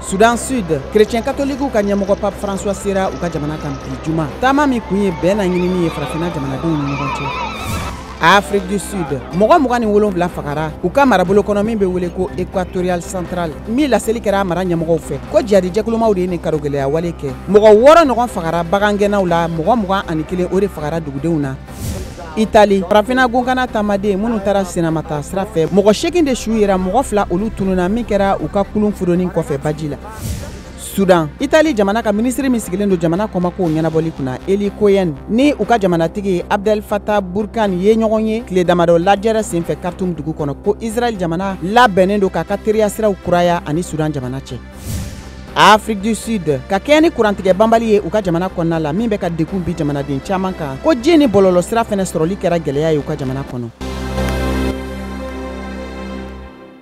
Soudan Sud, chrétien catholique ka ɲɛmɔgɔ Pape François sera u ka jamana kan bi juma. Taama min kun ye bɛn na ɲinini ye farafinna jamanadenw ni ɲɔgɔn cɛ. Afrique du Sud, mɔgɔ 27 fagara u ka marabolo kɔnɔ min bɛ wele ko Équatorial Central, min laseli kɛra mara ɲɛmɔgɔw fɛ ko jihadi jɛkulumaw de ye nin karogɛlɛya wale kɛ. Mɔgɔ 6 ɲɔgɔn fagara bagangɛnnaw la, mɔgɔ 21 o de fagara dugudenw na. Itali, farafinna gunkana taamaden minnu taara senamata sira fɛ, mɔgɔ 8 de su yera, mɔgɔ 2 olu tununna min kɛra u ka kulun fudonin kɔfɛ baji la. Sudan, Itali jamana ka minisiri min sigilen don jamana kɔmakow ɲɛnabɔli kunna, Eli Cohen, ni u ka jamanatigi Abdel Fattah Burhan ye ɲɔgɔn ye tile damadɔ lajɛrɛ senfɛ Khartoum dugu kɔnɔ, ko Israël jamana labɛnnen don k'a ka teriya siraw kuraya ani Sudan jamana cɛ. Afrique du Sud, ka kɛɲɛ ni kurantigɛ banbali ye u ka jamana kɔnɔna la min bɛ ka degun bi jamanaden caman kan, ko ji ni bɔlɔlɔ sira fɛnɛ sɔrɔli kɛra gɛlɛya ye u ka jamana kɔnɔ.